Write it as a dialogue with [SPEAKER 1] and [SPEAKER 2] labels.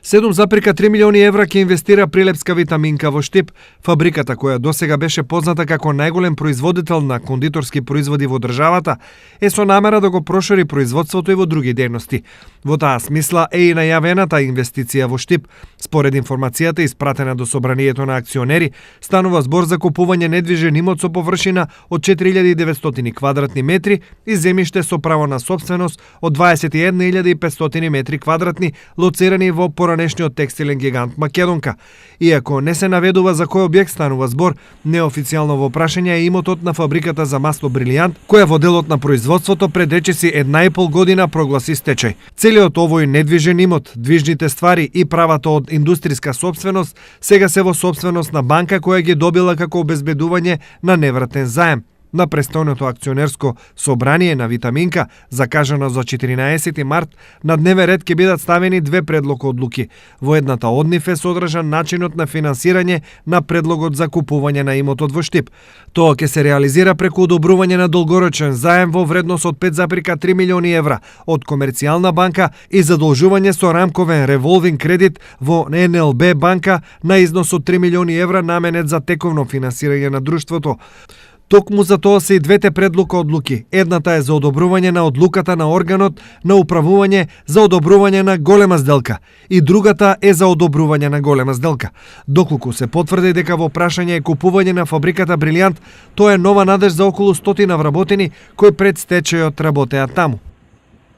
[SPEAKER 1] 7,3 милиони евра ќе инвестира Прилепска витаминка во Штип. Фабриката, која досега беше позната како најголем производител на кондиторски производи во државата, е со намера да го прошири производството и во други дејности. Во таа смисла е и најавената инвестиција во Штип. Според информацијата испратена до собранието на акционери, станува збор за купување недвижен имот со површина од 4900 квадратни метри и земјиште со право на сопственост од 21.500 метри квадратни, лоцирани во поранешниот текстилен гигант Македонка. Иако не се наведува за кој објект станува збор, неофицијално во прашање е имотот на фабриката за масло Брилијант, која во делот на производството пред речиси 1,5 година прогласи стечај. Целиот овој недвижен имот, движните ствари и правата од индустријска сопственост сега се во сопственост на банка која ги добила како обезбедување на невратен заем. На престојното акционерско собрание на Витаминка, закажано за 14 март, на дневен ред ќе бидат ставени две предлог одлуки. Во едната од нив е содржан начинот на финансирање на предлогот за купување на имотот во Штип. Тоа ќе се реализира преку одобрување на долгорочен заем во вредност од 5,3 милиони евра од Комерцијална банка и задолжување со рамковен револвинг кредит во НЛБ банка на износ од 3 милиони евра наменет за тековно финансирање на друштвото. Токму за тоа се и двете предлука одлуки. Едната е за одобрување на одлуката на органот на управување за одобрување на голема сделка и другата е за одобрување на голема сделка. Доколку се потврди дека во прашање е купување на фабриката Брилијант, тоа е нова надеж за околу 100 вработени кои пред стечајот работеа таму.